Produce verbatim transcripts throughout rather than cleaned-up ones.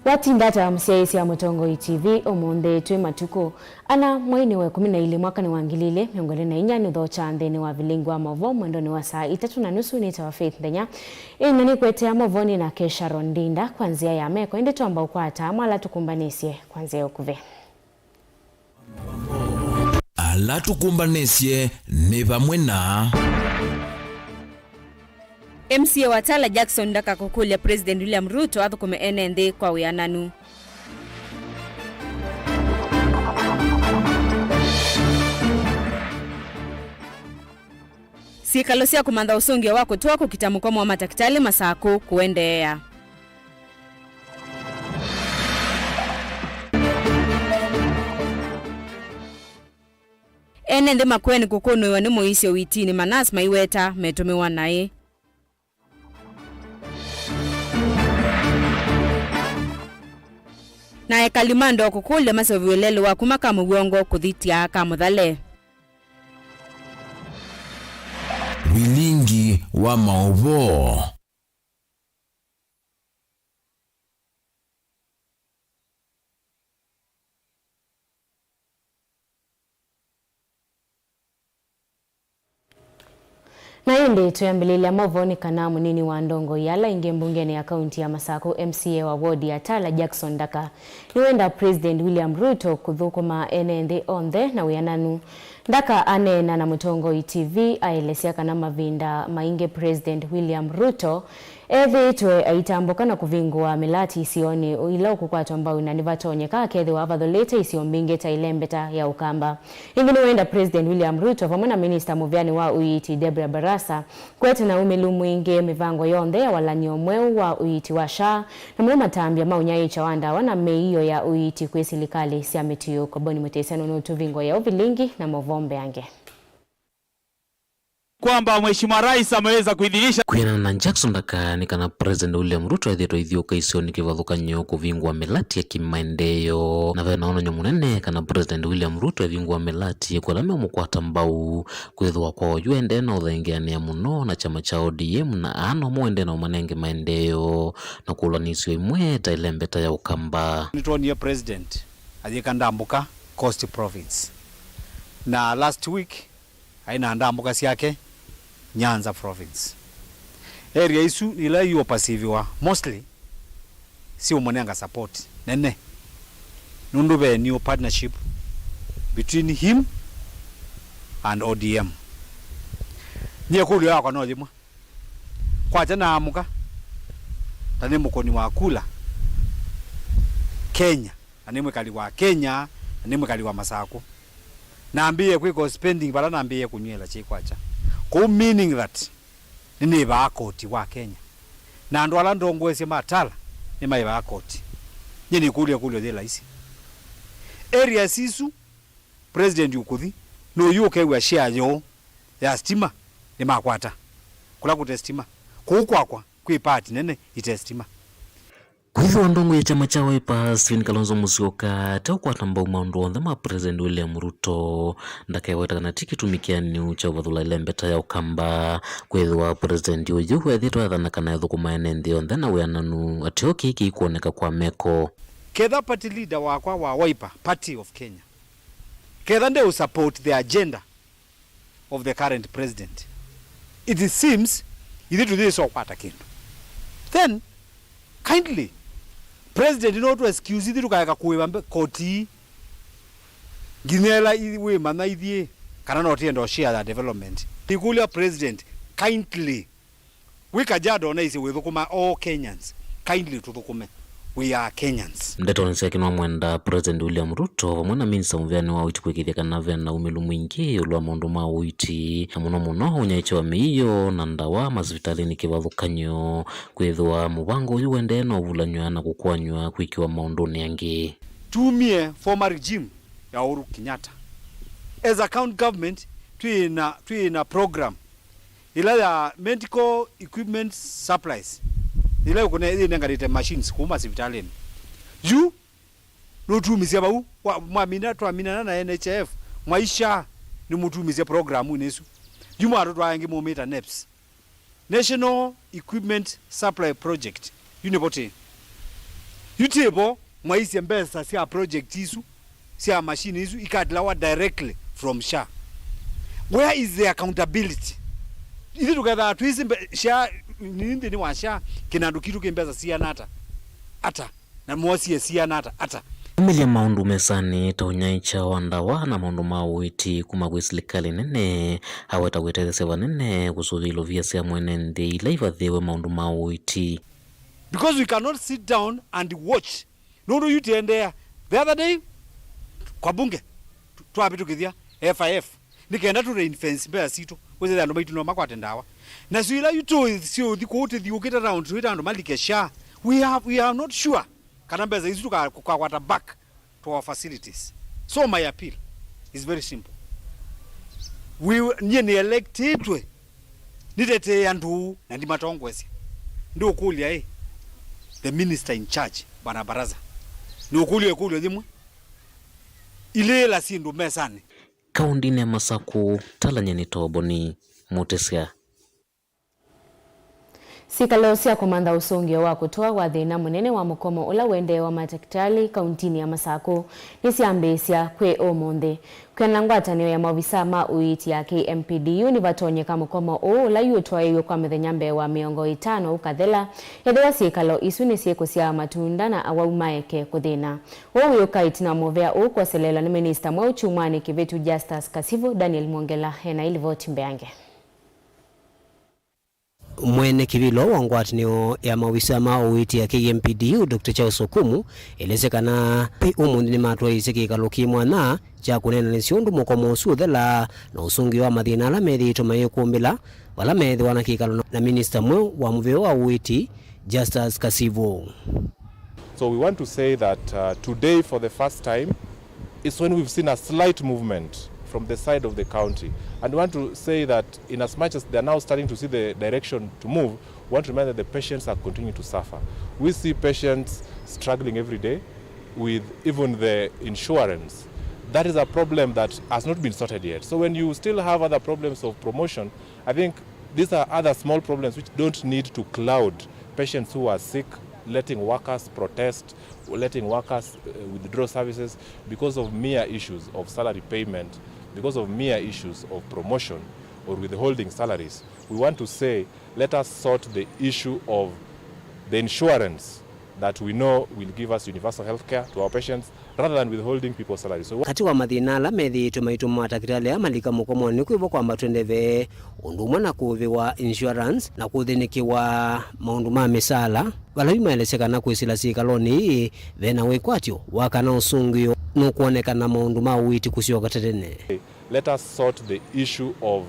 Watinda ata mũsyaĩĩsya Mũtongoi T V ũmũnthĩ twĩ matukũ ana mweinĩ wa ĩkũmi na ilĩ mwakanĩ wa ngili ilĩ mĩongo ĩlĩ na inya nũthokya nthĩnĩ wa vilingi wa maũvoo mwendonĩ wa saa itatũ na nusu? Nĩtawa Faith Nthenya. Ĩĩ, na nĩkwetea maũvoonĩ nake Sharon Ndinda kwa nzĩa ya meko, ĩndĩ twamba ũkwata amwe ala tũkũmbanĩsye kwa nzĩa ya ũkuvĩ. Ala tũkũmbanĩsye nĩ vamwe na. M C A wa Tala Jackson ndakakũkũlya President William Ruto athũkũme ene nthĩ kwa wĩananu. Syĩkalo sya kũmantha ũsũngĩo wa kũtũa kũkita mũkomo wa matakĩtalĩ Masakũ kũendeea. Ene nthĩ Makueni kũkũnũĩwa nĩ mũisyo ũitinĩ ma nurse maiweta metũmĩwa naĩ. Na ekali ma Ndoo kũkũlya maseũvĩwe lelũ wa kuma Kamũw'ongo kũthi Tyaa ka Mũthale. Vilingi wa maũvoo. Na ĩndĩ twĩambĩlĩlya maũvoonĩ kana mũnini wa ndongoi ala ingĩ mbungenĩ ya kaunti ya Masakũ, M C A wa ward ya Tala, Jackson Ndaka, nĩwenda President William Ruto kũthũkũma ene nthĩ onthe na wĩananu. Ndaka aneena na Mũtongoi T V aelesya kana mavinda maingĩ President William Ruto ethĩĩtwe aitambũka na kũvingũa mĩlati isionĩ ila ũkũkwatwa mbau, na nĩvatonyeka akethĩwa avathũlĩte isio mbingĩ ta ĩlembeta ya Ũkamba. Ĩngĩ nĩwenda President William Ruto vamwe na minista mũvĩanĩ wa ũiiti Deborah Barasa kũete na umĩlu mwingĩ mĩvango yonthe ya walany'o mweũ wa ũiiti wa SHA, na mũno matambya ma ũnyaĩĩkya wa ndawa na mĩio ya ũiiti kwĩ silikalĩ sya mĩtiũko. Boni Mũtĩsya nũnũtũvingũĩa ũvilingi na maũvoo mbeange. Kwamba Mheshimiwa Rais ameweza kuidhinisha. Kwĩanana na Jackson Ndaka nĩ kana President William Ruto ethĩĩtwe aithyũũka isionĩ kĩvathũkany'o kũvingũa mĩlati ya kĩmaendeeo, na ve na wonany'o mũnene kana President William Ruto evingũa mĩlati kwĩ ala meũmũkwata mbau, kwĩthĩwa kwa oyu endee na ũthengeanĩa mũno na kyama kya O D M, na aa nomo endee na ũmanenge maendeeo na kũũlany'a isio imwe ta ĩlembeta ya Ũkamba. Nĩtwonie President ayĩka ndambũka Coast Province, na last week aĩ na ndambũka syake Nyanza Province. Area isu ila iũpasiviwa mostly siũmũnenga support nene, nũndũ ve new partnership between him and O D M. Nyie ĩkũlyo yakwa no yĩmwe, kwakya naamũka, ta nĩ mũkũni wa kula Kenya, na nĩ mwĩkali wa Kenya, na nĩ mwĩkali wa Masakũ. Nambĩĩe kwĩka spending vala nambĩĩe kũnyw'ĩla kyai kwakya. Kũu meaning that nĩnĩvaa koti wa Kenya. Na andũ ala ndongoesye ma Tala nĩmaĩvaa koti. Nyie nĩkũlya ĩkũlyo yĩ laisi. Areas isu President ũkũthi, nũyũ ũkew'a share yoo ya stima nĩmakwata. Kũla kũte stima. Kũu kwakwa kwĩ part nene ite stima. Kwĩthĩwa ndongoi ya kyama kya Wiper, Stephen Kalonzo Musyoka, ateũkwata mbau maũndũ onthe ma President William Ruto, ndakeweta kana ti kĩtumi kĩanĩu kya ũvathũla ĩlembeta ya Ũkamba. Kwĩthĩwa President ũyũ ethĩĩtwe ethana kana ethũkũma ene nthĩ yonthe na wĩananu, ateo kĩĩ kĩikwoneka kwa meko. Ketha party leader wakwa wa Wiper Party of Kenya, ketha ndeũ support the agenda of the current president, it seems ithyĩ tũyĩsa ũkwata kĩndũ. Then, kindly, president no tũ excuse ithyĩ tũkaeka kũĩva mbe-, koti ii nginya ĩla i-, wĩmanya ithyĩ kana no tũenda share ya development. Ikũlya president, kindly, wĩ Kajiado na ĩsĩ wĩthũkũma all Kenyans, kindly tũthũkũme. We are Kenyans. Ndetonĩ syake nĩwamwenda President William Ruto vamwe na minista mũvĩanĩ wa ũiiti kũĩkĩĩthya kana ve na umĩlu mwingĩ ĩũlũ wa maũndũ ma ũiiti, na mũno mũno ũnyaĩĩkyo wa mĩio na ndawa masivitalĩnĩ kĩvathũkany'o, kwĩthĩwa mũvango ũyũ ũendee na ũvulanyw'a na kũkũanyw'a kwĩkĩwa maũndũnĩ angĩ. Tumie former regime ya Uhuru Kenyatta. As a county government, twĩ na, twĩ na program ĩla ya medical equipment supplies, ĩla ĩkũne-, yĩnenganĩte machines kuma sivitalĩnĩ. Yu nũtumisye vau, wa-, mwamina, twaminana na N H I F, mwaisha nĩmũtumisye programu-inĩ ĩsu. Yu mwatũtwaa ĩngĩ mũmĩta neps. National Equipment Supply Project, yu nĩvo tĩ. Yu ti vo mwaisye mbesa sya project isu, sya machine isu ikatilawa directly from SHA? Where is the accountability? Ithyĩ tũkethaa twĩsĩ mbe-, SHA, nĩ nthĩnĩ wa SHA, kĩnandũ kitũ kĩ mbesa siana ata? Ata? Na mwosie siana ata? Ata? Amĩlya maũndũ mesanĩ ta ũnyaĩĩkya wa ndawa na maũndũ ma ũiiti kuma kwĩ silikalĩ nene, aweta kwĩtetheesya vanene kũsũvĩa ilovia sya mwene nthĩ ila ivathĩĩwe maũndũ ma ũiiti. Because we cannot sit down and watch. Nũndũ yu tiendeea. The other day, kwa bunge, tu-, twavĩtũkĩthya F I F, nĩ kenda tũ ring fence mbesa sitũ, wĩsĩthya andũ maitũ no makwate ndawa. Nasyo ila yu tũ-, syũthi kũu tũthiũkĩte round, twĩta andũ malike SHA. We have, we are not sure kana mbesa isu tũka-, tũkakwata back to our facilities. So my appeal is very simple. We, nyie nĩ electĩtwe, nĩtetee andũ na ndimatongoesya. Ndũkũlya ĩ, the minister in charge, Bwana Baraza, nũkũlya ĩkũlyo yĩmwe, ilĩĩla syĩndũ mesanĩ. Kaũndĩnĩ ya Masakũ, Talanyeni Toboni, Mũtĩsya. Syĩkalo sya kũmantha ũsũngĩo wa kũtũa wa thĩna mũnene wa mũkomo ũla ũendee wa matakĩtalĩ kauntinĩ ya Masakũ nĩsyambĩĩsya kwĩ ũmũnthĩ. Kwĩanana ngwatanĩo ya maovisaa ma ũiiti ya K M P D U, nĩvatonyeka mũkomo ũũ ũla yu ũtwaĩĩw'e kwa mĩthenya mbee wa mĩongo ĩtano ũkathela, ethĩwa syĩkalo isu nĩsyĩkũsyaa matunda na awau maeke kũthĩna. Ũũ wĩũka ĩtina wa mũvea ũũ kwoseleelwa nĩ minista mweũ kyumwanĩ kĩvĩtu Justus Kasivu. Daniel Mwongela ena ĩlivoti mbeange. Mwene kĩvĩlo wa ngwatanĩo ya maovisa ma ũiiti ya K M P D U, Doctor Charles Okumu, elesya kana kwĩ ũmũnthĩ nĩmatwaĩĩsye kĩkalo kĩ mwanya kya kũneenanĩsya ũndũ mũkomo ũsu ũthela na ũsũngĩo wa mathĩna ala methĩĩtwe mayĩkũmbĩla vala meethĩwa na kĩkalo na, na minista mweũ wa mũvĩa wa ũiiti, Justus Kasivu. So we want to say that, uh, today for the first time is when we've seen a slight movement from the side of the county. And we want to say that in as much as they are now starting to see the direction to move, we want to remind that the patients are continuing to suffer. We see patients struggling every day with even the insurance. That is a problem that has not been sorted yet. So when you still have other problems of promotion, I think these are other small problems which don't need to cloud patients who are sick, letting workers protest, letting workers, uh, withdraw services because of mere issues of salary payment, because of mere issues of promotion or withholding salaries. We want to say, let us sort the issue of the insurance that we know will give us universal health care to our patients rather than withholding people's salaries. So, katĩ wa mathĩna ala methĩĩtwe maitũma matakĩtalĩ aa malika mũkomonĩ nĩ kwĩvo kwambatw'e ndeve, ũndũ ũmwe na kũũvĩwa insurance na kũthĩnĩkĩwa maũndũ ma mĩsaala, vala yu maelesya kana kwĩsĩla syĩkalonĩ ii ve na wĩkwatyo wa kana ũsũngĩo nũkwonekana maũndũ ma ũiiti kũsyoka tene. Let us sort the issue of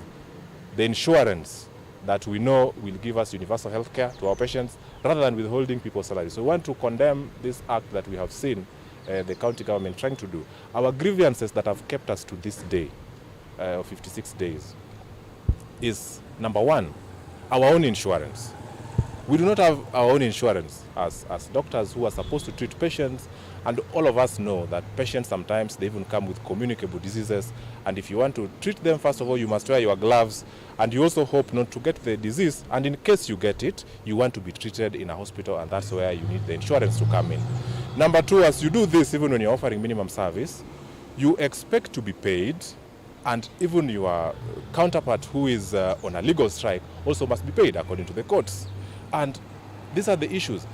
the insurance that we know will give us universal health care to our patients rather than withholding people's salaries. So we want to condemn this act that we have seen, uh, the county government trying to do. Our grievances that have kept us to this day, uh, of fifty-six days, is, number one, our own insurance. We do not have our own insurance as, as doctors who are supposed to treat patients, and all of us know that patients sometimes they even come with communicable diseases, and if you want to treat them, first of all, you must wear your gloves, and you also hope not to get the disease, and in case you get it, you want to be treated in a hospital, and that's where you need the insurance to come in. Number two, as you do this, even when you're offering minimum service, you expect to be paid, and even your counterpart who is, uh, on a legal strike also must be paid according to the courts. And these are the issues.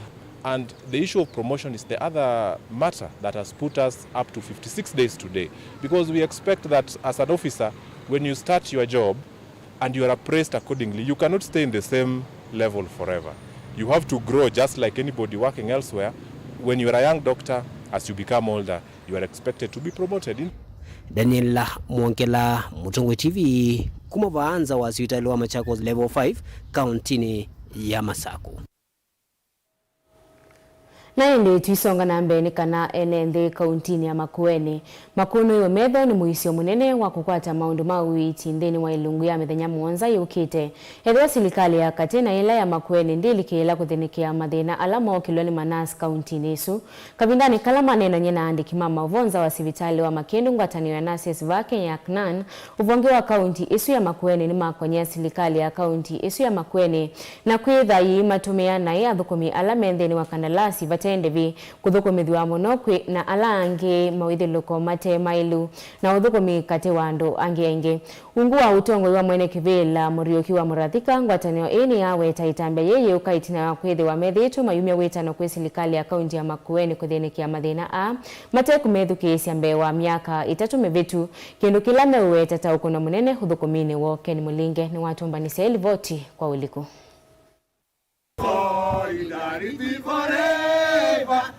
And the issue of promotion is the other matter that has put us up to fifty-six days today, because we expect that as an officer, when you start your job and you are appraised accordingly, you cannot stay in the same level forever. You have to grow just like anybody working elsewhere. When you are a young doctor, as you become older, you are expected to be promoted in. Daniel Mwongela, Mũtongoi T V, kuma vaa nza wa sivitalĩ wa Machakos Level five, kauntinĩ ya Masakũ. Na ĩndĩ twisonga na mbee nĩ kana ene nthĩ kauntinĩ ya Makueni makũnũiwe metho nĩ mũisyo mũnene wa kũkwata maũndũ ma ũiiti nthĩnĩ wa ĩlungu ya mĩthenya mũonza yũkĩte. Ethĩwa silikalĩ ya katĩ na ĩla ya Makueni ndĩlikĩĩla kũthĩnĩkĩa mathĩna ala mookĩlw'a nĩ manasi kauntinĩ ĩsu, kavindanĩ kala maneenany'a na aandĩki ma maũvoo nza wa sivitalĩ wa Makĩndũ, ngwatanĩo ya nurses va Kenya, aknan, ũvonge wa kaunti ĩsu ya Makueni nĩmakony'e silikalĩ ya kaunti ĩsu ya Makueni na kwĩtha yĩimatũmĩa naĩ athũkũmi ala me nthĩnĩ wa kandalasi vate Tendevi, kũthũkũmĩthw'a mũno kwĩ na ala angĩ mawĩthyũlũko mate maĩlu, na ũthũkũmi katĩ wa andũ angĩ aingĩ. Ungu wa ũtongoi wa mwene kĩvĩla Mũriũki wa Mũrathika, ngwatanĩo ĩĩ nĩyaweta ĩtambya yĩĩ yĩũka ĩtina wa kwĩthĩwa methĩĩtwe mayumya wĩtano kwĩ silikalĩ ya kaunti ya Makueni kũthĩnĩkĩa mathĩna aa, mate kũmethukĩĩsya mbee wa myaka ĩtatũ mĩvĩtu, kĩndũ kĩla meũweta ta ũkũno mũnene ũthũkũminĩ woo. Ken Mũlinge nĩwatũmbanĩsya ĩlivoti kwa ũliku.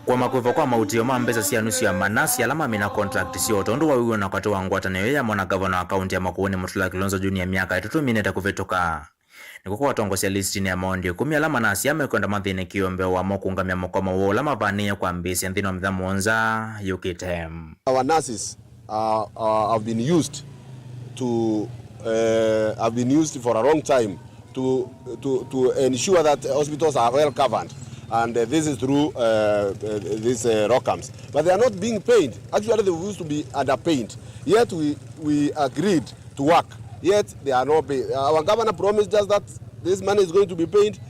Kwa makuĩvo kwa mautĩo ma mbesa sya nusu ya manasi ala mamina contract syoo tondũ wa wĩw'ano katĩ wa ngwatanĩo ĩyo yamo na ngavana wa kaunti ya Makueni Mutula Kilonzo Junior myaka ĩtatũ minĩte kũvĩtũka, nĩkw'o kwatongosya lisitini ya maũndũ ĩkũmi ala manasi aa mekwenda mathĩnĩkĩwe mbee wamo kũũngamya mũkomo woo ũla mavanĩĩe kwambĩĩsya nthĩnĩ wa mĩthenya mũonza yũkĩte. Our nurses uh, uh, have been used to uh, have been used for a long time to to to ensure that hospitals are well covered, and uh, this is through uh, uh, these uh, ROCAMs. But they are not being paid. Actually, they used to be underpaid. Yet we we agreed to work. Yet they are not paid. Our governor promised us that this money is going to be paid.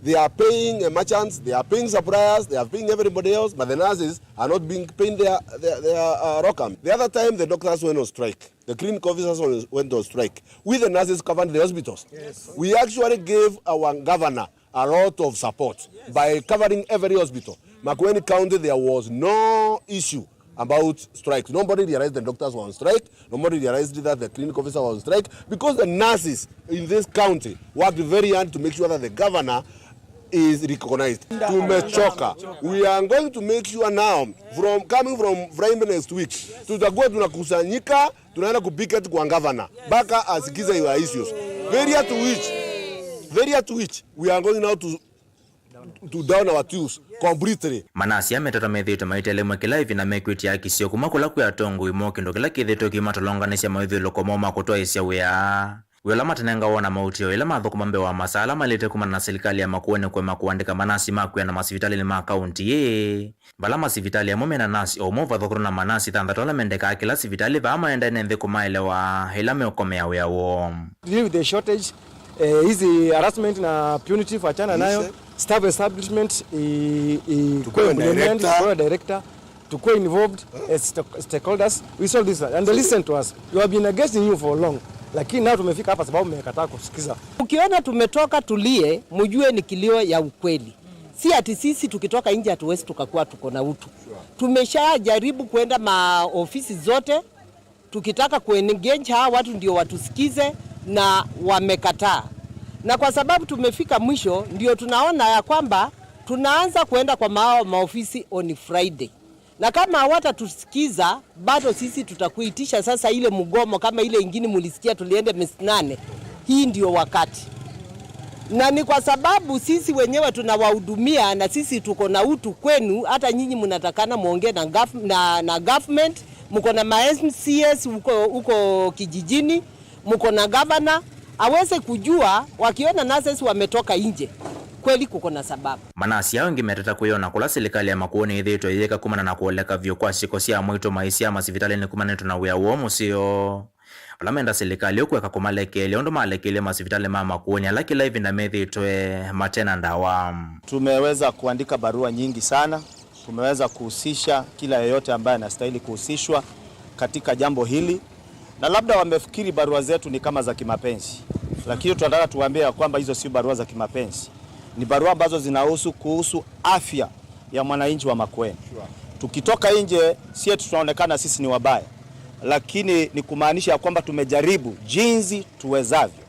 They are paying uh, merchants, they are paying suppliers, they are paying everybody else, but the nurses are not being paid their, their, their uh, ROCAM. The other time, the doctors went on strike. The clinic officers went on strike. We, the nurses, covered the hospitals. Yes. We actually gave our governor a lot of support by covering every hospital. Makueni County, there was no issue about strikes. Nobody realized the doctors were on strike. Nobody realized that the clinic officer was on strike because the nurses in this county worked very hard to make sure that the governor is recognized. Tumechoka. We are going to make sure now, from coming from Friday next week, tutakuwa tunakusanyika, tunaenda kupicket kwa governor mpaka asikize your issues. Very to which, very to which we are going now to, to down our tools completely. Manasi aa metatwa methĩĩtwe maitelemwe kĩla ĩvinda mekwĩtya akisio kuma kũla kwĩ atongoi moo, kĩndũ kĩla kĩthĩĩtwe kĩimatolonganĩsya mawĩthyũlũko moo ma kũtwaĩĩsya wĩa. Wĩa ũla matanengawa na mautĩo ĩla mathũkũma mbee wa masaa ala maĩlĩte kumana na silikalĩ ya Makueni kũema kũandĩka manasi ma kwĩana masivitalĩnĩ ma kaunti ĩĩ, vala masivitalĩ amwe mena nasi o ũmwe ũvathũkũtwa na manasi thanthatũ ala mendekaa kĩla sivitalĩ vaa maendae nĩ nthĩ kũmaelewa ĩla meũkomea wĩa woo. Deal with the shortage, eh, hizi harassment na punitive achana nayo. Staff establishment i, i, tukue implement, director, tukue director. Tukue involved as stake-, stakeholders, we solve this and they listen to us. We have been against you for long, lakini nao tumefika hapa sababu mmekataa kusikiza. Ukiona tumetoka tulie, mjue ni kilio ya ukweli. Si ati sisi tukitoka nje hatuwezi tukakuwa tuko na utu. Tumeshajaribu kuenda maofisi zote, tukitaka kuengage hawa watu ndio watusikize na wamekataa. Na kwa sababu tumefika mwisho, ndio tunaona ya kwamba tunaanza kuenda kwa mao-, maofisi on Friday. Na kama hawatatusikiza, bado sisi tutakuitisha sasa ile mgomo kama ile ingine mulisikia tuliende Misinani. Hii ndio wakati. Na ni kwa sababu sisi wenyewe tunawahudumia na sisi tuko na utu kwenu, hata nyinyi mnatakana muongee na gov-, na, na government, mko na ma M C As huko, huko kijijini, mko na governor, aweze kujua, wakiona nurses wametoka nje, kweli kuko na sababu. Manasi aa ĩngĩ metata kwĩona kũla silikalĩ ya Makueni ĩthĩĩtwe yĩka kumana na kũoleka vyũ kwa syĩko sya amwaitũ maisyaa masivitalĩnĩ kumanĩtwe na wĩa woo mũseo, vala menda silikalĩ ũkũeka kũmalekeelya ũndũ malekeelye masivitalĩ ma Makueni ala kĩla ĩvinda methĩĩtwe mate na ndawa. Tumeweza kuandika barua nyingi sana. Tumeweza kuhusisha kila yeyote ambaye anastahili kuhusishwa katika jambo hili, na labda wamefikiri barua zetu ni kama za kimapenzi, lakini tunataka tuwaambie ya kwamba hizo si barua za kimapenzi, ni barua ambazo zinahusu, kuhusu afya ya mwananchi wa Makueni. Tukitoka nje, si eti tunaonekana sisi ni wabaya, lakini ni kumaanisha ya kwamba tumejaribu jinsi tuwezavyo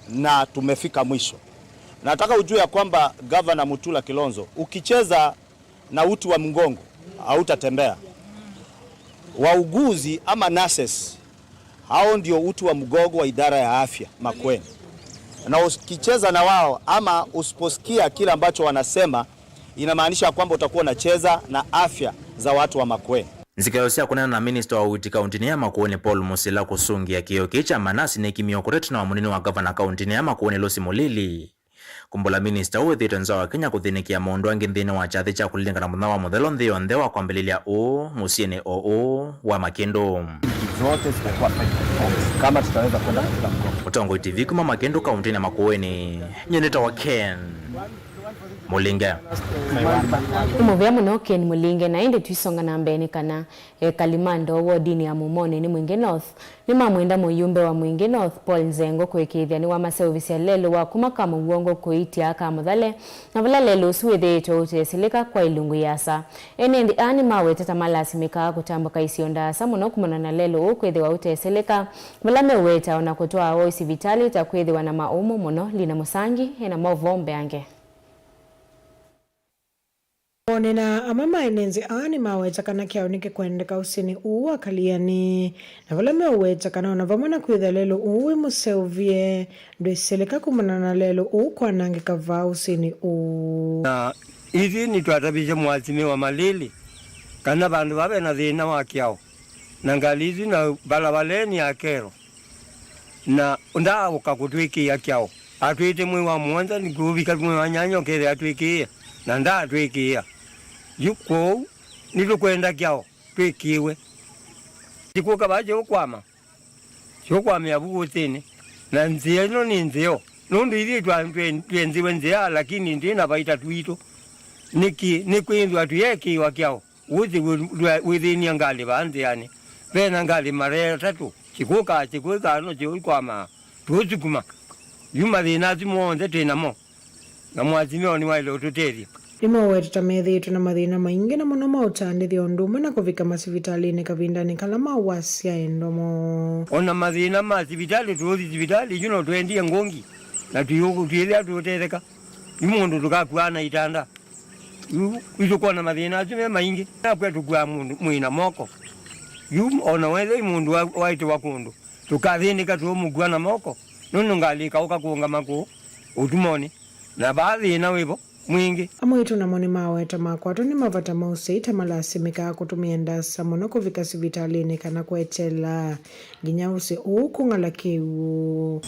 na tumefika mwisho. Nataka ujue ya kwamba Gavana Mutula Kilonzo, ukicheza na uti wa mgongo, hautatembea. Wauguzi ama nurses, hao ndio uti wa mgongo wa idara ya afya Makueni. Na ukicheza na wao ama usiposikia kile ambacho wanasema, inamaanisha kwamba utakuwa unacheza na afya za watu wa Makueni. Nzikayo sya kũneena na minista wa ũiiti kauntinĩ ya Makueni Paul Musila kũsũngĩa kĩĩo kĩĩ kya manasi nĩkimie o kũteti na wa mũnini wa ngavana kauntinĩ ya Makueni Lucy Mulili. Kumbũla minista ũũ wĩthĩĩtwe nza wa Kenya kũthĩnĩkĩa maũndũ angĩ nthĩnĩ wa kyathĩ kya kũlilingana mũthenya wa mũthelo nthĩ yonthe wa kwambĩlĩlya ũũ mũsyĩnĩ o ũũ wa Makĩndũ. Zote zitakuwa affected kama tutaweza kwenda katika mgomo. Mũtongoi T V kuma Makĩndũ kauntinĩ ya Makueni, nyie nĩtawa Ken Mũlinge. Nĩ mũvea mũno Ken Mũlinge, na ĩndĩ twisonga na mbee nĩ kana ekali ma Ndoo wodinĩ ya Mumoni nĩ Mwingi North nĩmamwenda mũyumbe wa Mwingi North Paul Nzengo kũĩkĩĩthya nĩwamaseũvisya lelũ wa kuma Kamũw'ongo kũitya Kamũthale, na vala lelũ ũsu wĩthĩĩtwe ũteesĩlĩka kwa ilungu iasa. Ene nthĩ aa nĩmaweta ta malasimĩkaa kũtambũka isio ndaasa mũno kumana na lelũ ũũ kwĩthĩwa ũteesĩlĩka, vala meũweta ona kũtwaa aoi sivitalĩ ta kwĩthĩwa na maũmũ mũno. Lina Mũsangi ena maũvoo mbeange. O na amwe ma ene nthĩ aa nĩmaweta kana kyaũ nĩkĩkwendeka ũsĩnĩ ũũ wa Kaliani, na vala meũweta kana ona vamwe na kwĩthĩa lelũ ũũ wĩ mũseũvye, ndwĩsĩlĩka kumana na lelũ ũũ kwanangĩka vaa ũsĩnĩ ũũ. Na ithyĩ nĩtwatavisye mũasimĩwa malĩlĩ kana vandũ vaa vena thĩna wa kyaũ, na ngalĩ isu na valavaleni ya kero, na ndaaũka kũtwĩkĩĩa kyaũ. Atwĩte mwei wa mũonza, nĩkũvika mwei wa nyanya ũkethĩa atwĩkĩĩa, na ndaatwĩkĩĩa. Yu kwoou nĩtũkwenda kyaũ twĩkĩĩwe. Kĩkũka vaa kĩũkwama, kĩũkwamĩa vu ũsĩnĩ, na nzĩa ĩno nĩ nzeo, nũndũ ithyĩ twa- twe- twenziwe nzĩa, lakini ndĩ na vaita twitũ. Nĩkĩ? Nĩkwĩthĩwa tũyekĩĩwa kyaũ? Ũthi wĩ- wĩ- wĩthĩnia ngalĩ vaa nzĩanĩ. Vena ngalĩ mara atatũ, kĩkũkaa kĩkwĩkaa no kĩũikwamaa, tũũsukuma. Yu mathĩna asu monthe twĩ namo, na mũasimĩwa nĩwaĩle ũtũtethya. Nĩmawetete methĩĩtwe na mathĩna maingĩ na mũno ma ũtandĩthya ũndũ ũmwe na kũvika masivitalĩnĩ kavindanĩ kala ma wasya endwa moo. O na mathĩna ma sivitalĩ, tũũthi sivitalĩ, yu no twendie ngũngi, na twĩ- twĩthĩa tũũtetheka. Yu mũndũ tũkakuaa na itanda. Yu, yu tũkwona mathĩna asu me maingĩ. Nakw'a tũkuaa mũndũ mwĩ na moko. Yu, o na wethĩwa mũndũ wa- waĩtĩwa kũndũ, tũkathĩnĩka tũũmũkua na moko, nũndũ ngalĩ ĩkaũka kũũngama kũũ ũtumonĩ, na vaa thĩna wĩvo mwingĩ. Amwe aitũ namo nĩmaweta makwatwa nĩ mavata ma ũsyai ta malasimĩkaa kũtũmĩa ndasa mũno kũvika sivitalĩnĩ kana kweteela nginya ũsĩ ũũ kũng'ala kĩw'ũ.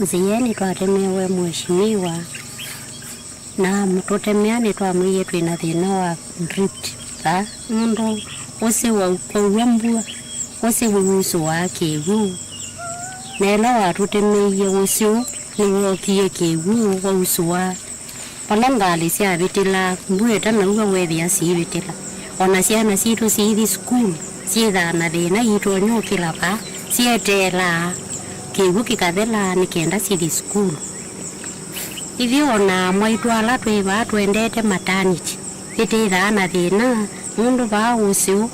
Nzĩanĩ twatemeewe mũeshimiwa, na tũtemea nĩtwamwĩie twĩ na thĩna wa drift vaa, nũndũ ũsĩ wa- kwaua mbua, ũsĩ wĩusũaa kĩw'ũ, na ĩla watũtemeie ũsĩ ũũ nĩwookie kĩw'ũ wausũaa. Vala ngalĩ syavĩtĩlaa, mbua ĩtanaua weethĩa siivĩtĩla. O na syana sitũ siithi sukulu, syĩthaa na thĩna, iitonya ũkĩla vaa, syeteelaa kĩw'ũ kĩkathela nĩ kenda sithi sukulu. Ithyĩ o na amwaitũ ala twĩ vaa tũendete matanĩti, ĩtĩthaa na thĩna, nũndũ vaa ũsĩ ũũ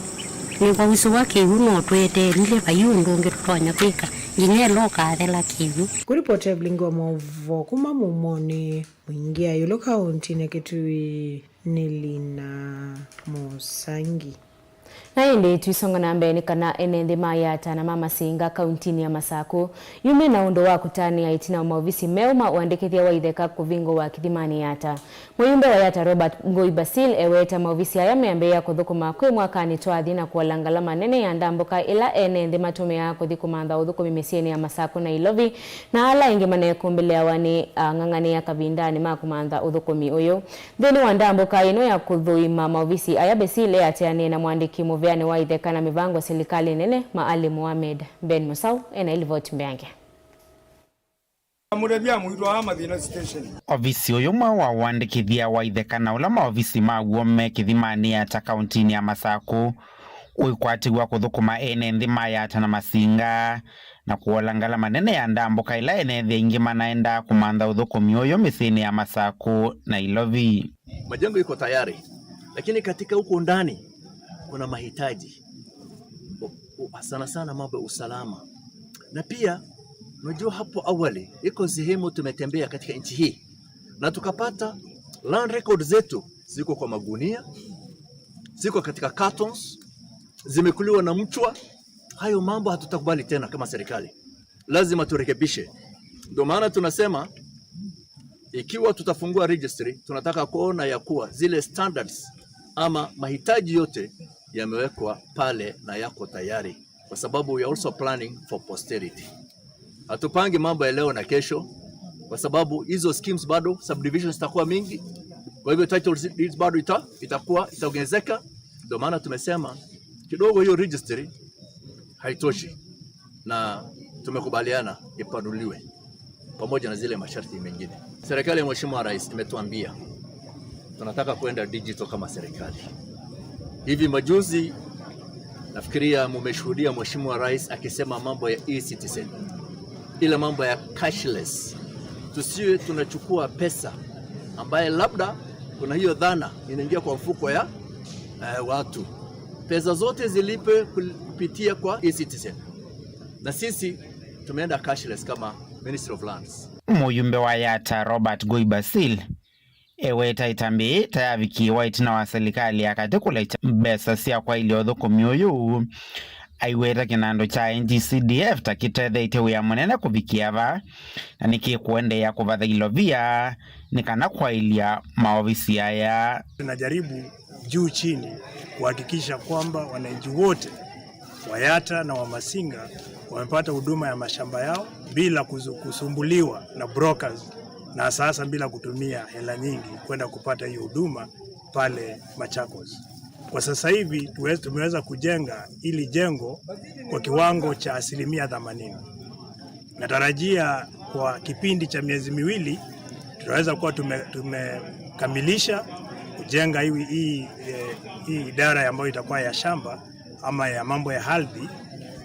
nĩvausũwa kĩw'ũ, no tweteelile vai ũndũ ũngĩ tũtonya kwĩka nginya ĩla ũkathela kĩw'ũ. Kũripoti Evelyn wa maũvoo kuma Mumoni. Mwingi ya ĩũlũ kaũntinĩ ya Kitui nĩ Lina Mũsangi. Na ĩndĩ twisonga na mbee nĩ kana ene nthĩ ma Yata na ma Masinga kaũntinĩ ya Masakũ yu me na ũndũ wa kũtanĩa ĩtina wa maovisi meũ ma ũandĩkĩthya wa itheka kũvingũwa kĩthimanĩ Yata. Mũyumbe wa Yata Robert Ngũi Basil eweta maovisi aya meambĩĩa kũthũkũma kwĩ mwakanĩ twathi na kũola ngalama nene ya ndambũka ĩla ene nthĩ matũmĩaa kũthi kũmantha ũthũkũmi mĩsyĩnĩ ya Masakũ na Ilovi, na ala aingĩ manekũmbĩlĩawa nĩ ang'ang'anĩa kavindanĩ ma kũmantha ũthũkũmi ũyũ. Nthĩnĩ wa ndambũka ĩno ya kũthũima maovisi aya, Basil eatĩanĩe na mũandĩki mũveanĩ wa itheka na mĩvango silikalĩ nene, Maali Mohamed. Ben Musau ena ĩlivoti mbeange. Mũtethya mũitũ aa mathĩna station. Ovisi ũyũ mweũ wa ũandĩkĩthya wa itheka na ũla maovisi maw'o me kĩthimanĩ Yata kaũntinĩ ya Masakũ ũikwatĩw'a kũthũkũma ene nthĩ ma Yata na Masinga na kũola ngalama nene ya ndambũka ĩla ene nthĩ aingĩ manaendaa kũmantha ũthũkũmi ũyũ mĩsyĩnĩ ya Masakũ na Ilovi. Majengo iko tayari, lakini katika huko ndani kuna mahitaji. U- u- sana sana mambo ya usalama. Na pia, unajua, hapo awali iko sehemu tumetembea katika nchi hii na tukapata land record zetu ziko kwa magunia, ziko katika cartons, zimekuliwa na mchwa. Hayo mambo hatutakubali tena kama serikali. Lazima turekebishe. Ndio maana tunasema ikiwa tutafungua registry, tunataka kuona ya kuwa zile standards ama mahitaji yote yamewekwa pale na yako tayari, kwa sababu we are also planning for posterity. Hatupangi mambo ya leo na kesho, kwa sababu hizo schemes bado, subdivisions zitakuwa mingi, kwa hivyo title deeds bado ita- itakuwa itaongezeka. Ndio maana tumesema kidogo hiyo registry haitoshi, na tumekubaliana ipanuliwe pamoja na zile masharti mengine. Serikali ya Mheshimiwa Rais imetuambia Tunataka kwenda digital kama serikali. Hivi majuzi, nafikiria mumeshuhudia Mheshimiwa Rais akisema mambo ya e-citizen, ile mambo ya cashless. Tusiwe tunachukua pesa ambaye labda kuna hiyo dhana inaingia kwa mfuko ya, eh, watu. Pesa zote zilipe kul-, kupitia kwa e-citizen. Na sisi tumeenda cashless kama Ministry of Lands. Mũyumbe wa Yatta Robert Gui Basil eweta ĩtambya yĩĩ ta yavikiiwa ĩtina wa silikalĩ ya katĩ kũlekya mbesa sya kwaĩlya ũthũkũmi ũyũ. Aiweta kĩnandũ kya N G C D F ta kĩtethetye wĩa mũnene kũvikĩa va, na nĩkĩkũendeea kũvatha ilovia nĩ kana kwaĩlya maovisi aya. Tunajaribu juu chini kuhakikisha kwamba wananchi wote wa Yatta na wa Masinga wamepata huduma ya mashamba yao bila kuzu-, kusumbuliwa na brokers, na sasa bila kutumia hela nyingi kwenda kupata hiyo huduma pale Machakos. Kwa sasa hivi tuwe-, tumeweza kujenga hili jengo kwa kiwango cha asilimia themanini. Natarajia kwa kipindi cha miezi miwili tutaweza kuwa tume-, tumekamilisha kujenga hii, hii, eh, hii idara ambayo itakuwa ya shamba ama ya mambo ya ardhi.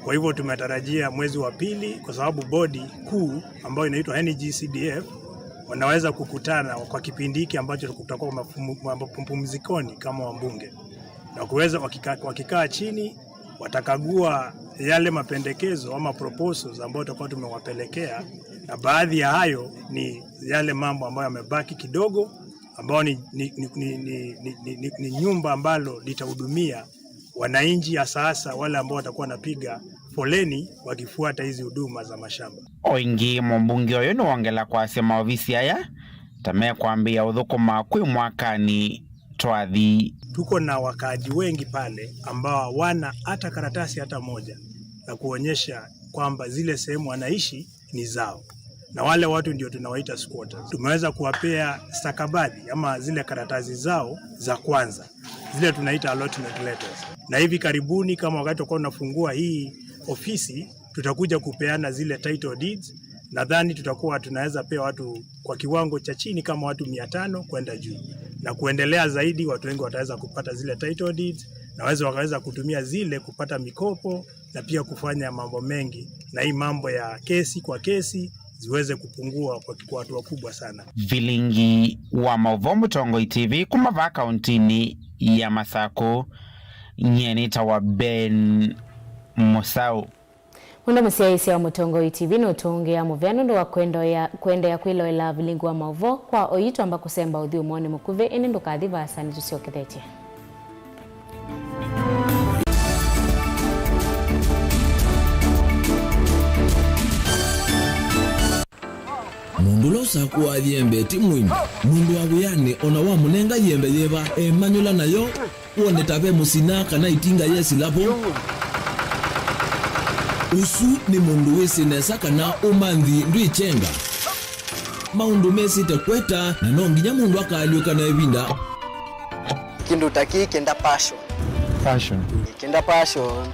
Kwa hivyo tumetarajia mwezi wa pili, kwa sababu bodi kuu ambayo inaitwa N G C D F wanaweza kukutana kwa kipindi hiki ambacho tutakuwa mapumu-, mapumzikoni kama wabunge, na kuweza wakika-, wakikaa chini watakagua yale mapendekezo ama proposals ambayo tutakuwa tumewapelekea, na baadhi ya hayo ni yale mambo ambayo yamebaki kidogo, ambao ni, ni, ni nyumba ambalo litahudumia wananchi, hasa hasa wale ambao watakuwa wanapiga foleni wakifuata hizi huduma za mashamba. O ĩngĩ, mũmbunge ũyũ nĩwongela kwasya maovisi aya ta mekwambĩĩa ũthũkũma kwĩ mwakanĩ twathi. Tuko na wakaaji wengi pale ambao hawana hata karatasi hata moja la kuonyesha kwamba zile sehemu wanaishi ni zao, na wale watu ndio tunawaita squatters. Tumeweza kuwapea stakabadhi ama zile karatasi zao za kwanza, zile tunaita allotment letters, na hivi karibuni, kama wakati tutakuwa tunafungua hii ofisi, tutakuja kupeana zile title deeds. Nadhani tutakuwa tunaweza pea watu kwa kiwango cha chini kama watu mia tano kwenda juu, na kuendelea zaidi, watu wengi wataweza kupata zile title deeds na waweze, wakaweza kutumia zile kupata mikopo na pia kufanya mambo mengi, na hii mambo ya kesi kwa kesi ziweze kupungua kwa, kwa hatua kubwa sana. Vilingi wa maũvoo Mũtongoi T V kuma vaa kauntinĩ ya Masakũ, nyie nĩtawa Ben Mũsaũ. Mũno mũsyaĩĩsya wa Mũtongoi T V nũtũngĩa mũvea nũndũ wa kwendoea-, kũendeea kwĩloela vilingi wa maũvoo. Kwa oyu twamba kũsemba ũthyũmũonĩ mũkuvĩ, ĩndĩ ndũkathi vaasa, nĩtũsyokethetye. Mũndũ ũla ũsakũaa yembe ti mũimu. Mũndũ wa wĩanĩ o na wamũnenga yembe yĩva, emanyũla nayo, wone ta ve mũsina kana ĩtinga yesĩla vo. Ũsu nĩ mũndũ wĩsĩ nesa kana ũmanthi ndwĩkyenga. Maũndũ mesĩte kweta, na no nginya mũndũ akaalyũka na ĩvinda. Kĩndũ ta kĩĩ kĩenda passion. Passion. Kĩenda passion.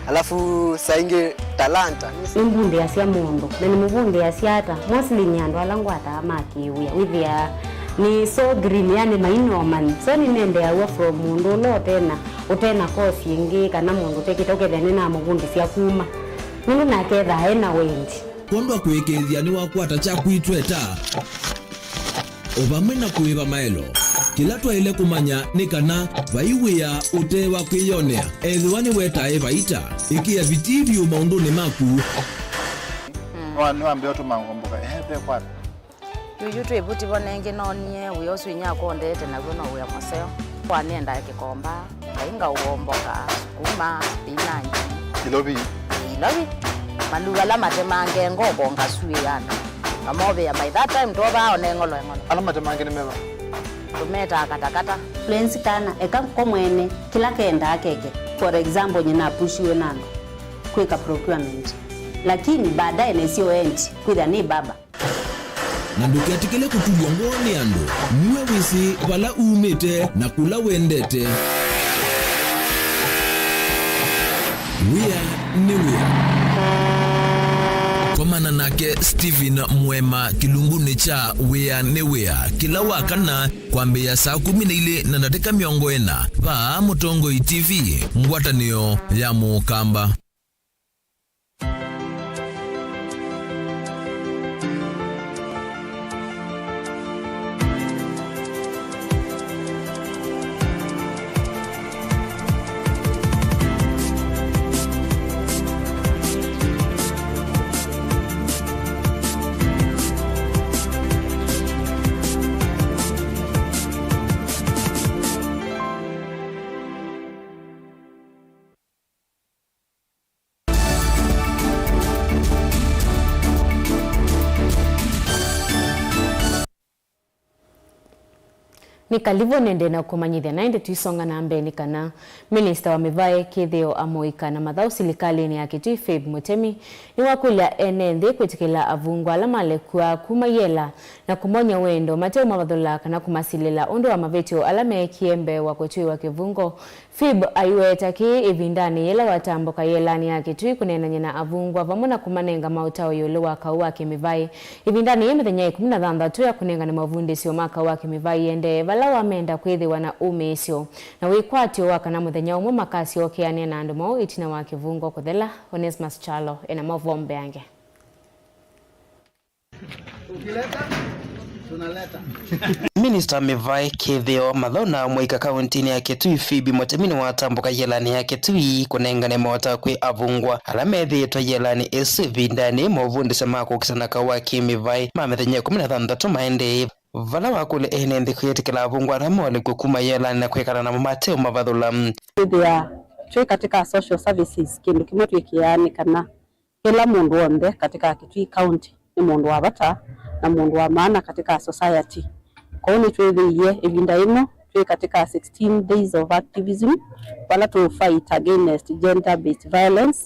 Alafu saa ingĩ talanta. Nĩmbundĩasya mũndũ, na nĩmũvundĩasya ata? Mostly nĩ andũ ala ngwataa ma kĩwĩa. Wĩthĩaa nĩ so green, yani mainomani. So nĩnendeaw'a from mũndũ ũla ũtena, ũtena course ĩngĩ, kana mũndũ ũtekĩte, ũkethĩa nĩnamũvundĩsya kuma. Nũndũ nake ethaa ena wendi. Kwondũ wa kũĩkĩĩthya nĩwakwata kyaku itweta, o vamwe na kũĩva maelo. Kĩla twaĩle kũmanya nĩ kana vai wĩa ũte wa kwĩyonea, ethĩwa nĩwetae vaita. Ĩkĩa vitii vyũ maũndũnĩ maku. Nĩwa-, nĩwambĩa ũtũma ngomboka, ehe, ve kwata. Yuyu twĩ vuti vo nengĩ noonie wĩa ũsu inyia akũndĩte naw'o no wĩa mũseo. Kwa nĩendaa kĩkomba, kainga ũomboka, sukuma, spinach. Ilovi. Ilovi. Maluu ala matemange ngoko ngasuĩ andũ. Ngamovĩa by that time twovaa one ng'olo eng'olo. Ala matemange nĩ meva? Tũmetaa katakata. Florence kana eka ko mwene kĩla kendaa keke. For example, nyina apushiwe na andũ kwĩka procurement. Lakini baadaye nesio endi kwĩthĩa nĩ baba. Na ndũketĩkĩle kũtulw'a ngoo nĩ andũ. Nue wĩsĩ vala umĩte na kũla wendete. Wĩa nĩ wĩa. Komana Nake Stephen Mwema kĩlungunĩ kya Wĩa nĩ Wĩa kĩla wa kana kwambĩĩa saa kũmi na ilĩ na ndatĩka mĩongo ĩna. Vaa Mũtongoi T V, ngwatanĩo ya Mũkamba. Nĩ kalivũ nende na kũmanyĩthya na ĩndĩ tũisonga na mbee nĩ kana Minista wa Mĩvaĩ, Kĩthĩo, Amũika na Mathaũ silikalĩnĩ ya Kitui, Phib Mũtemi, nĩwakũlya ene nthĩ kwĩtĩkĩla avungwa ala malekw'a kuma yela na kũmony'a wendo mateũmavathũla kana kũmasilĩla ũndũ wa mavĩtyo ala meekie mbee wa kũtw'ĩĩwa kĩvungo. Phib aiweta kĩĩ ĩvindanĩ yĩla watambũka yĩelanĩ ya Kitui kũneenany'a na avungwa vamwe na kũmanenga maũtao ĩũlũ wa kaũ wa kĩmĩvaĩ. Ĩvindanĩ yĩĩ mĩthenya ĩkũmi na thanthatũ ya kũnengane mavundĩsyo ma kaũ wa kĩmĩvaĩ ĩendee, vala wamenda kwĩthĩwa na ũmĩĩsyo na wĩkwatyo wa kana mũthenya ũmwe makasyokeanĩa na andũ maũ ĩtina wa kĩvungo kũthela. Onesmus Kyalo ena maũvoo mbeange. Ukileta, tunaleta. Minista wa Mĩvaĩ, Kĩthĩo, Mathaũ na Amũika kaũntĩnĩ ya Kitui, Phoebe Mũtemi, nĩwatambũka yĩelanĩ ya Kitui kũnengane maũtao kwĩ avungwa ala methĩĩtwe yĩelanĩ ĩsu ĩvindanĩ mavundĩsyo ma kũkitana kaũ wa kĩmĩvaĩ ma mĩthenya ĩkũmi na thanthatũ maendee, vala wakũlya ene nthĩ kwĩtĩkĩla avungwa ala molekw'e kuma yĩelanĩ na kwĩkala namo mateũmavathũla. Kwĩthĩa twĩ katika social services, kĩndũ kĩmwe twĩkĩaa nĩ kana kĩla mũndũ w'onthe katika Kitui County nĩ mũndũ wa vata na mũndũ wa maana katika society. Kwoou nĩtwĩthĩie ĩvinda yĩno twĩ katika sixteen days of activism, vala tũ fight against gender based violence,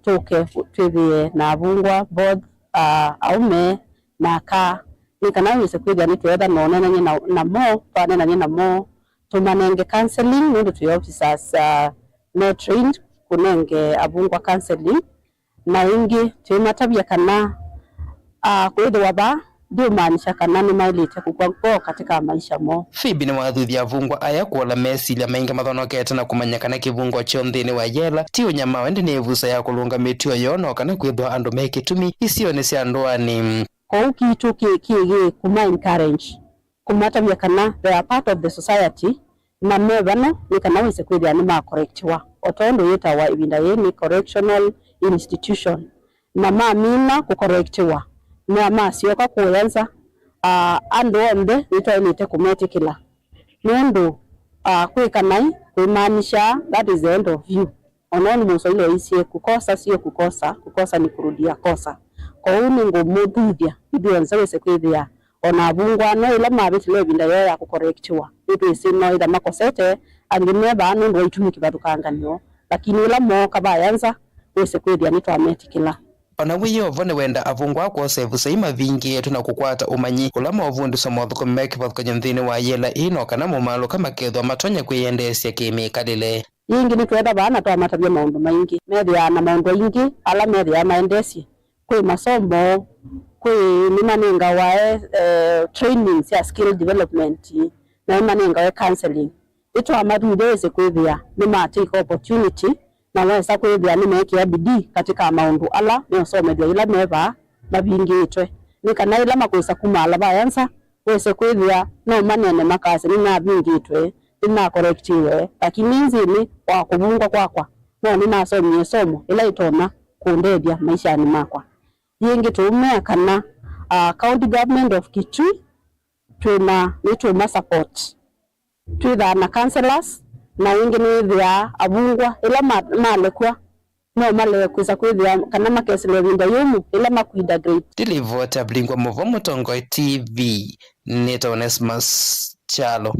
tũke twĩthĩe na avungwa, both, ah, aũme na aka, nĩ kana wĩse kwĩthĩa nĩtweetha na ũneenany'a na, namo, twaneenany'a namo, tũmanenge counseling, nũndũ twĩ officers, ah, me trained kũnenge avungwa counseling. Na ĩngĩ, twĩmatavya kana, ah, kwĩthĩwa vaa ndiũmaanisha kana nĩmaĩlĩte kũkw'a ngoo katika maisha moo. Phoebe nĩwathuthya avungwa aya kũola mesilya maingĩ mathonokete na kũmanya kana kĩvungo kyoo nthĩnĩ wa yela ti ũnyamao, ĩndĩ nĩ ĩvuso ya kũlũnga mĩtuo yoo, no kana kwĩthwa andũ me kĩtumi isionĩ sya ndũanĩ. Kwoou kitũ kĩ, kĩ, kĩ kũma encourage, kũmatavya kana they are part of the society, na me vano nĩ kana wĩse kwĩthĩa nĩmakorektiwa, o tondũ yĩtawa ĩvinda yĩĩ nĩ correctional institution, na mamina kũkorektiwa, na masyoka kũya nza, ah, andũ onthe nĩtwaĩlĩte kũmetĩkĩla, nũndũ, ah, kwĩka naĩ kũimaanisha that is the end of you. Ona ũndũ Mũswahili waisye, kukosa sio kukosa, kukosa ni kurudia kosa. Kwoou nĩngũmũthuthya ithyonthe wĩse kwĩthĩa o na avungwa no ĩla mavĩtĩle ĩvinda yoo ya kũkorektiwa, nĩtwĩsĩ no ĩtha makosete, angĩ me vaa nũndũ wa itumi kĩvathũkanganyo, lakini ĩla mooka vaya nza, wĩse kwĩthĩa nĩtwametĩkĩla. O na wĩ o vo, nĩwenda avungwa kwosa ĩvuso ii mavingĩĩtwe na kũkwata ũmanyi ũla maũvundĩswa maũthũkũmi me kĩvathũkany'o nthĩnĩ wa yela ii, no kana momaalũka makethĩwa matonya kwĩyendeesya kĩ-mĩkalĩle. Yĩngĩ, nĩtweetha vaa na twamatavya maũndũ maingĩ. Methĩaa na maũndũ aingĩ ala methĩaa maendesye. Kwĩ masomo, kwĩ nĩmanengawa, eh, training sya skill development, na nĩmanengawe counseling. Ĩtwamathuthya wĩse kwĩthĩa nĩma take opportunity, na wesa kwĩthĩa nĩmeekĩa bidii katika maũndũ ala meũsomethw'a yĩla me vaa mavingĩĩtwe, nĩ kana yĩla makwĩsa kumaala vaya nza, wĩse kwĩthĩa no maneene makasya, "Nĩnavingĩtwe, nĩnakorektiwe, lakini nthĩnĩ wa kũvungwa kwakwa, no nĩnasomie ĩsomo ĩla ĩtonya kũndethya maishanĩ makwa." Yĩngĩ tũũmea kana, ah, County Government of Kitui twĩna, nĩtũũma support. Twĩthaa na counselors, na ĩngĩ nĩwĩthĩaa avungwa ĩla ma-, malekw'a, no malee kwĩsa kwĩthĩa kana makesĩla ĩvinda yũmũ ĩla makwinda grade. Ndilivota Blingwa Mũvo, Mũtongoi T V, nĩtawa Onesmus Kyalo.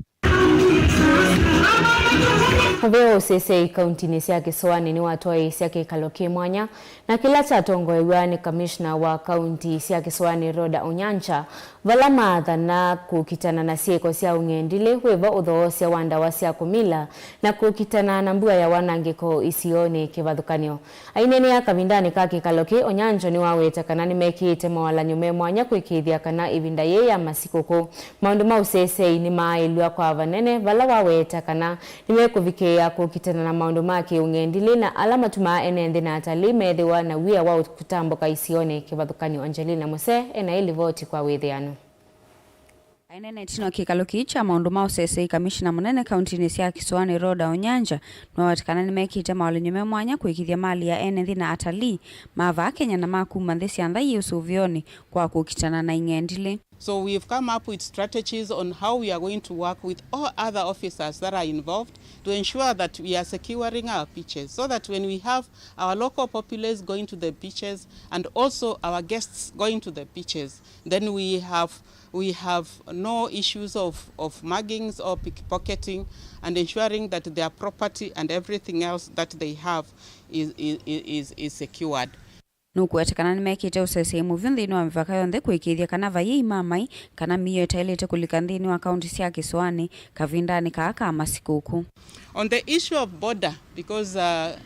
Mũvea wa ũseseĩ kauntinĩ sya Kĩsũanĩ nĩwatwaĩĩsya kĩkalo kĩ mwanya, na kĩla kyatongoew'a nĩ kamishna wa kaunti sya Kĩsũanĩ, Rhoda Onyancha, Vala maathana kũkitana na syĩko sya ũng'endilĩ, wĩvo ũthoosya wa ndawa sya kũmila na kũkitana na mbua ya wanangĩko isionĩ kĩvathũkany'o. Aineenea kavindanĩ ka kĩkalo kĩĩ, Onyanjo nĩwaweta kana nĩmekĩĩte mawalany'o me mwanya kũĩkĩĩthya kana ĩvinda yĩĩ ya masikũkũ, maũndũ ma ũseseĩ nĩmaaĩlw'a kwa vanene, vala waweta kana nĩmekũvikĩĩa kũkitana na maũndũ ma kĩ-ũng'endilĩ na ala matumaa ene nthĩ na atalii methĩwa na wia wa kũtambũka isionĩ kĩvathũkany'o. Angelina Muse ena ĩlivoti kwa wĩthĩano. Aineena ĩtina wa kĩkalo kĩĩ kya maũndũ ma ũseseĩ, kamishina mũnene kauntinĩ sya Kĩsũanĩ Rhoda Onyanja nĩwaweta kana nĩmekĩĩte mawalany'o me mwanya kũĩkĩĩthya mali ya ene nthĩ na atalii ma vaa Kenya na ma kuma nthĩ sya nza yĩ ũsũvĩonĩ kwa kũkitana na ing'endilĩ. So we've come up with strategies on how we are going to work with all other officers that are involved to ensure that we are securing our beaches, so that when we have our local populace going to the beaches and also our guests going to the beaches, then we have, we have no issues of, of muggings or pickpocketing, and ensuring that their property and everything else that they have is, is, is, is secured. Nũkũweta kana nĩmekĩte ũseseĩ mũvyũ nthĩnĩ wa mĩvaka yonthe kũĩkĩĩthya kana vayĩi ma mai kana mĩio ĩtaĩlĩte kũlika nthĩnĩ wa kaunti sya Kĩsũanĩ kavindanĩ kaa ka masikũkũ. On the issue of border, because, uh,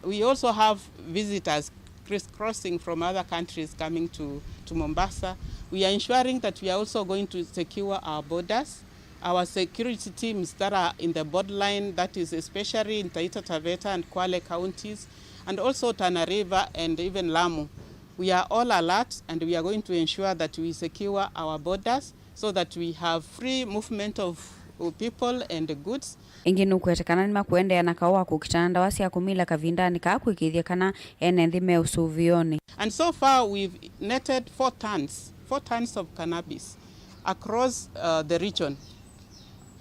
we also have visitors crisscrossing from other countries coming to, to Mombasa, we are ensuring that we are also going to secure our borders. Our security teams that are in the borderline, that is especially in Taita Taveta and Kwale counties, and also Tana River and even Lamu, we are all alert and we are going to ensure that we secure our borders so that we have free movement of, uh, people and goods. Ĩngĩ nũkũweta kana nĩmakũendeea na kaũ wa kũkitana ndawa sya kũmila kavindanĩ kaa kũĩkĩĩthya kana ene nthĩ me ũsũvĩonĩ. And so far we've netted four tons, four tons of cannabis across, uh, the region.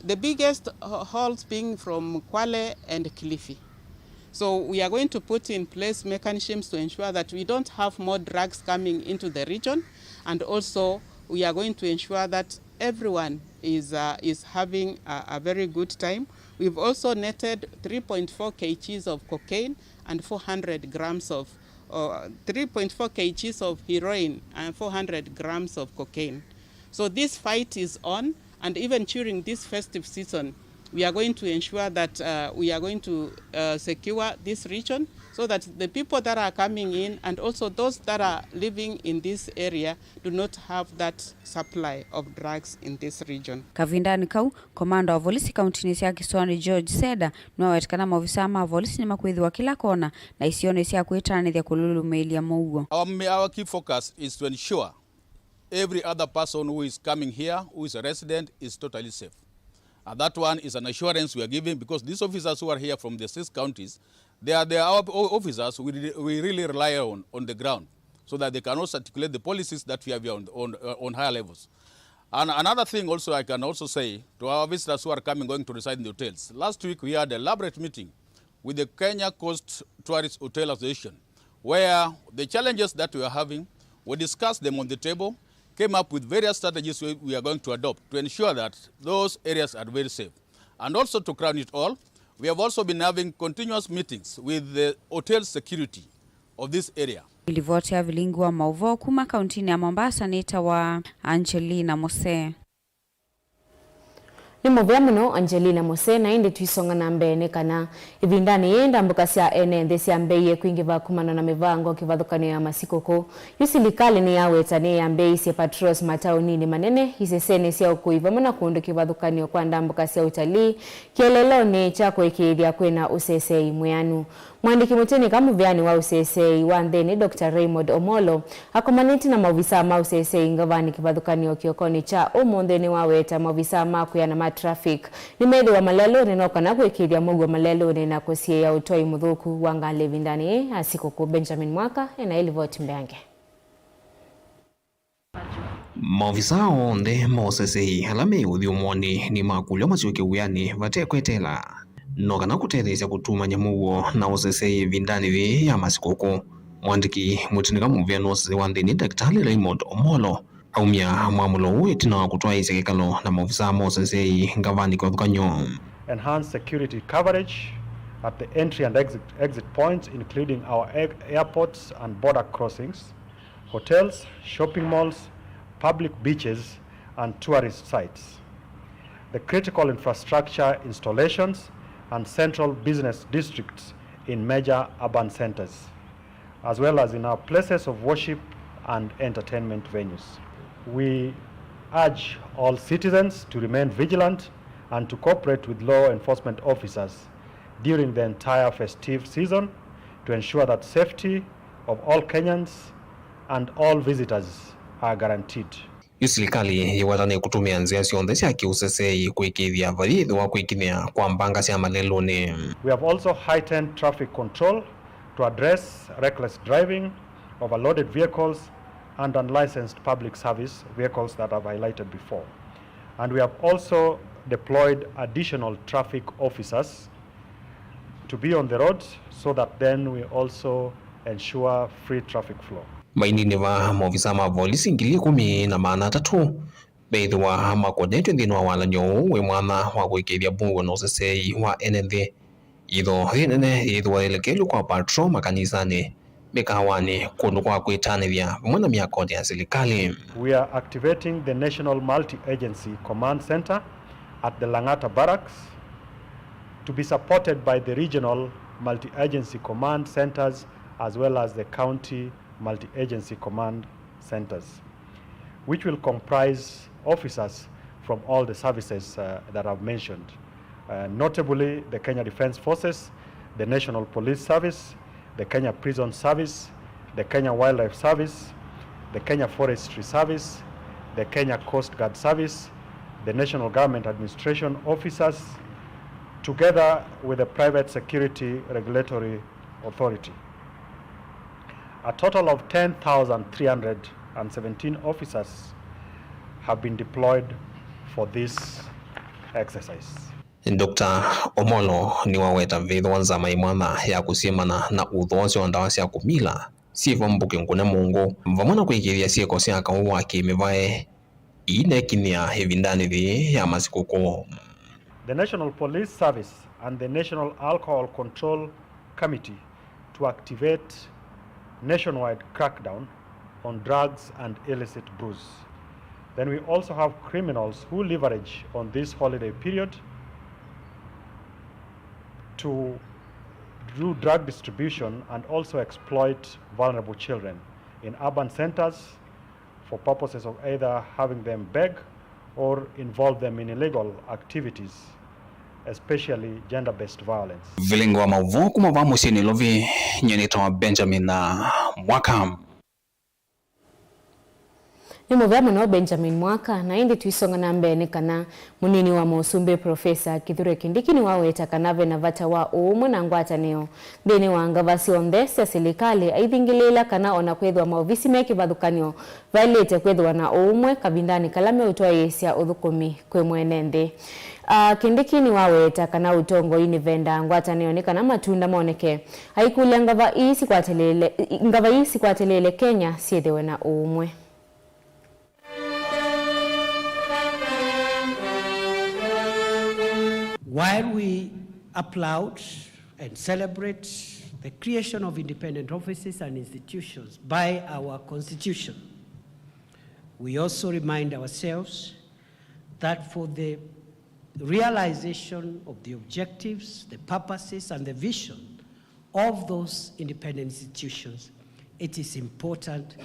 The biggest ho-, hauls being from Kwale and Kilifi. So we are going to put in place mechanisms to ensure that we don't have more drugs coming into the region, and also we are going to ensure that everyone is, uh, is having a, a very good time. We've also netted three point four kilograms of cocaine and four hundred grams of, uh, three point four kilograms of heroin and four hundred grams of cocaine. So this fight is on, and even during this festive season, we are going to ensure that, uh, we are going to, uh, secure this region so that the people that are coming in and also those that are living in this area do not have that supply of drugs in this region. Kavindanĩ kau, komanda wa volisi kauntinĩ sya Kĩsũanĩ George Seda nĩwaweta kana maovisaa ma volisi nĩmakwĩthĩwa kĩla kona na isionĩ sya kwĩtanĩthya kũlũlũmĩĩlya mũuo. Our ma-, our key focus is to ensure every other person who is coming here, who is a resident, is totally safe. And that one is an assurance we are giving, because these officers who are here from the six counties, they are, they are our o-, officers we re-, we really rely on, on the ground, so that they can also articulate the policies that we have here on, on, uh, on higher levels. And another thing also I can also say to our visitors who are coming, going to reside in the hotels. Last week we had an elaborate meeting with the Kenya Coast Tourist Hotel Association, where the challenges that we are having, we discussed them on the table, came up with various strategies we, we are going to adopt to ensure that those areas are very safe. And also, to crown it all, we have also been having continuous meetings with the hotel security of this area. Livoti ya vilingi wa maũvoo kuma kauntinĩ ya Mombasa nĩtawa Angelina Mose. Nĩ mũvea mũno Angelina Mose, na ĩndĩ twisonga na mbee nĩ kana ĩvindanĩ yĩĩ ndambũka sya ene nthĩ syambĩĩie kwingĩva kumana na mĩvango kĩvathũkany'o ya masikũkũ. Yu silikalĩ nĩyaweta nĩyambĩĩisye patrols mataoninĩ manene, isesenĩ sya ũkui vamwe na kũndũ kĩvathũkany'o kwa ndambũka sya ũtalii, kĩeleelonĩ kya kũĩkĩĩthya kwĩna ũseseĩ mwĩanu. Mũandĩki mũtĩnĩka mũvĩanĩ wa ũseseĩ wa nthĩnĩ, Doctor Raymond Omolo, akomanĩte na maovisaa ma ũseseĩ ngavanĩ kĩvathũkany'o kĩokonĩ kya ũmũnthĩ nĩwaweta maovisaa ma kwĩana ma traffic nĩmethĩwa malelũnĩ no kana kũĩkĩĩthya mũuo malelũnĩ na kũsiĩĩa ũtwai mũthũku wa ngalĩ ĩvindanĩ yĩĩ ya sikũkũ. Benjamin Mwaka ena ĩlivoti mbeange. Maovisaa onthe ma ũseseĩ ala me ũthyũmũonĩ nĩmakũlw'a masyoke wĩanĩ vate kweteela, no kana kũtetheesya kũtumany'a mũuo na ũseseĩ ĩvindanĩ yĩĩ ya masikũkũ. Mũandĩki mũtĩnĩka mũvĩanĩ wa ũseseĩ wa nthĩnĩ, Ndakĩtalĩ Raymond Omolo, aumya mwamũlo ũũ ĩtina wa kũtwaĩĩsya kĩkalo na maovisaa ma ũseseĩ ngavanĩ kĩvathũkany'o. Enhance security coverage at the entry and exit, exit points, including our air-, airports and border crossings, hotels, shopping malls, public beaches and tourist sites, the critical infrastructure installations and central business districts in major urban centers, as well as in our places of worship and entertainment venues. We urge all citizens to remain vigilant and to cooperate with law enforcement officers during the entire festive season to ensure that safety of all Kenyans and all visitors are guaranteed. Yu silikalĩ yĩweta nĩkũtũmĩa nzĩa syonthe sya kĩũseseĩ kũĩkĩĩthya vayĩthĩwa kwĩkinyĩa kwa mbanga sya malelũnĩ. We have also heightened traffic control to address reckless driving, overloaded vehicles, and unlicensed public service vehicles that I've highlighted before. And we have also deployed additional traffic officers to be on the road so that then we also ensure free traffic flow. Mainini va maovisa ma volisi ngili ikũmi na maana atatũ veĩthĩwa makũnĩtw'e nthĩnĩ wa walany'o ũũ wĩ mwanya wa kũĩkĩĩthya mbungũo na ũseseei wa ene nthĩ. Itho yĩ nene yĩthĩwa yĩlekelu kwa patrol makanisanĩ, mĩkaawanĩ, kũndũ kwa kwĩtanĩthya, vamwe na myakonĩ ya silikalĩ. We are activating the National Multi-Agency Command Center at the Lang'ata Barracks to be supported by the regional multi-agency command centers as well as the county multi-agency command centers, which will comprise officers from all the services, uh, that I've mentioned, uh, notably the Kenya Defence Forces, the National Police Service, the Kenya Prison Service, the Kenya Wildlife Service, the Kenya Forestry Service, the Kenya Coast Guard Service, the National Government Administration Officers, together with the Private Security Regulatory Authority. A total of ten thousand three hundred and seventeen officers have been deployed for this exercise. Doctor Omolo nĩwaweta vethĩwa nzama ĩ mwanya ya kũsyĩmana na ũthoosi wa ndawa sya kũmila syĩvo mbũkĩ ngũne mũngũ, vamwe na kwĩkĩĩthya syĩko sya kaũ wa kĩ-mĩvae iinekinyĩa ĩvindanĩ yĩĩ ya masikũkũ. The National Police Service and the National Alcohol Control Committee to activate nationwide crackdown on drugs and illicit brews. Then we also have criminals who leverage on this holiday period to do drug distribution and also exploit vulnerable children in urban centers for purposes of either having them beg or involve them in illegal activities, especially gender-based violence. Vilingi wa maũvoo kuma va mũsyĩ Nairobi, nyie nĩtawa Benjamin, uh, Mwaka. Nĩ mũvea mũno Benjamin Mwaka, na ĩndĩ tũisonga na mbee nĩ kana mũnini wa mũsumbĩ Profesa Kithure Kindiki nĩwaweta kana ve na vata wa ũũmwe na ngwatanĩo nthĩnĩ wa ngava syonthe sya silikalĩ, aithingĩlĩĩla kana o na kwĩthĩwa maovisi me kĩvathũkany'o, vaĩlĩte kwĩthĩwa na ũũmwe kavindanĩ kala meũtwaĩĩsya ũthũkũmi kwĩ mwene nthĩ. A, Kindiki nĩwaweta kana ũtongoi nĩ vendaa ngwatanĩo nĩ kana matunda moneke, aikũlya ngava ii sikwatĩlĩĩle, ngava ii sikwatĩlĩĩle Kenya syĩthĩwe na ũũmwe. While we applaud and celebrate the creation of independent offices and institutions by our Constitution, we also remind ourselves that for the realization of the objectives, the purposes, and the vision of those independent institutions, it is important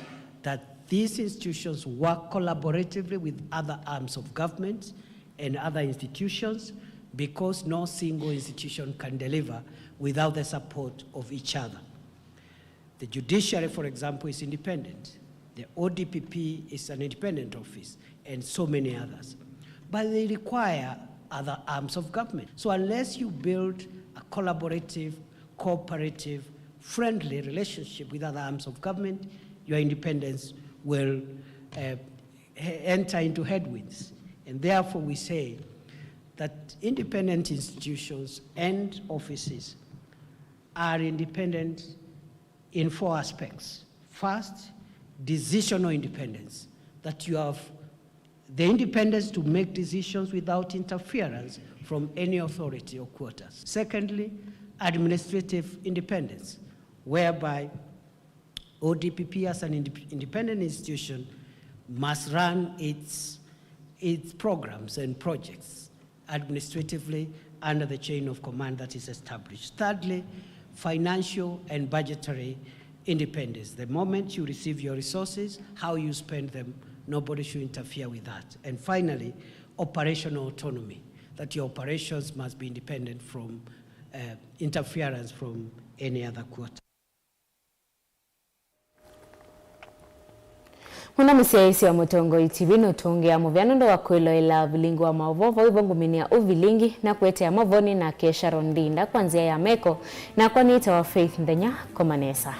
that these institutions work collaboratively with other arms of government and other institutions, because no single institution can deliver without the support of each other. The judiciary, for example, is independent. The O D P P is an independent office, and so many others. But they require other arms of government. So unless you build a collaborative, cooperative, friendly relationship with other arms of government, your independence will, uh, he-, enter into headwinds. And therefore we say that independent institutions and offices are independent in four aspects. First, decisional independence, that you have the independence to make decisions without interference from any authority or quarters. Secondly, administrative independence, whereby O D P P as an inde-, independent institution must run its, its programs and projects administratively under the chain of command that is established. Thirdly, financial and budgetary independence. The moment you receive your resources, how you spend them, nobody should interfere with that. And finally, operational autonomy, that your operations must be independent from, uh, interference from any other quarter. Mũno mũsyaĩĩsya wa Mũtongoi T V nũtũngĩa mũvea nũndũ wa kwĩloela vilingi wa maũvoo vau ĩvo ngũminĩa ũvilingi na kũetea mavoni nake Sharon Ndinda kwa nzĩa ya meko, nakwa nĩtawa Faith Nthenya. Koma nesa.